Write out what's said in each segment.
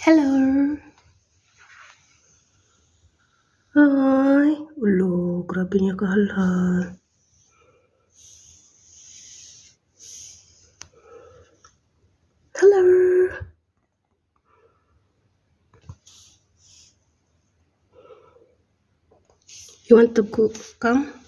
Hello. Hi. Ulo, grabe niya kahalhal. Hello. You want to go come?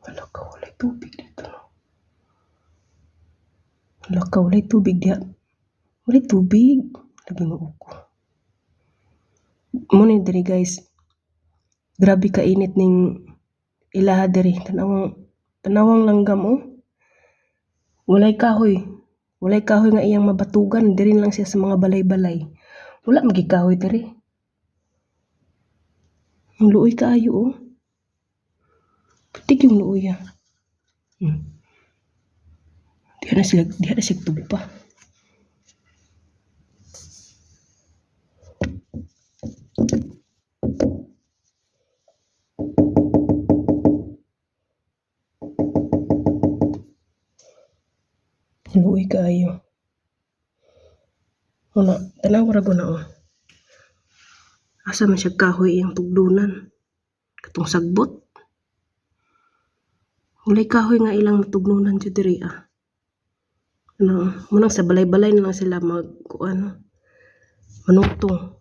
Wala ka, walay tubig dito, no? Wala ka, walay tubig diha. Walay tubig. Lagi mo ko. Mo ni diri, guys. Grabe ka init ning ilaha diri. Tanawang tanawang langgam, oh. Walay kahoy. Walay kahoy nga iyang mabatugan. Diri lang siya sa mga balay-balay. Wala magi kahoy diri. Ang luoy kaayo, oh. Putik yung luoy, ah. Diha na siya tugpa. Luoy kaayo. Una, tanawa ra na, oh. Asa man siya kahoy iyang tugdunan? Katong sagbot. Walay kahoy nga ilang matugnunan jud diri, ah. Ano, munang sa balay-balay na lang sila mag kuan, manugtong.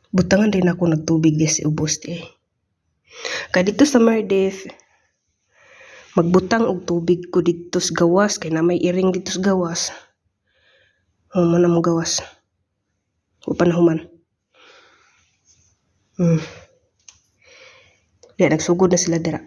Butangan din ako nagtubig di si ubos di. Kay dito sa Meredith, magbutang og tubig ko dito sa gawas kay na may iring dito sa gawas. Oh, man mo gawas. Upan human. Di nagsugod na sila dira.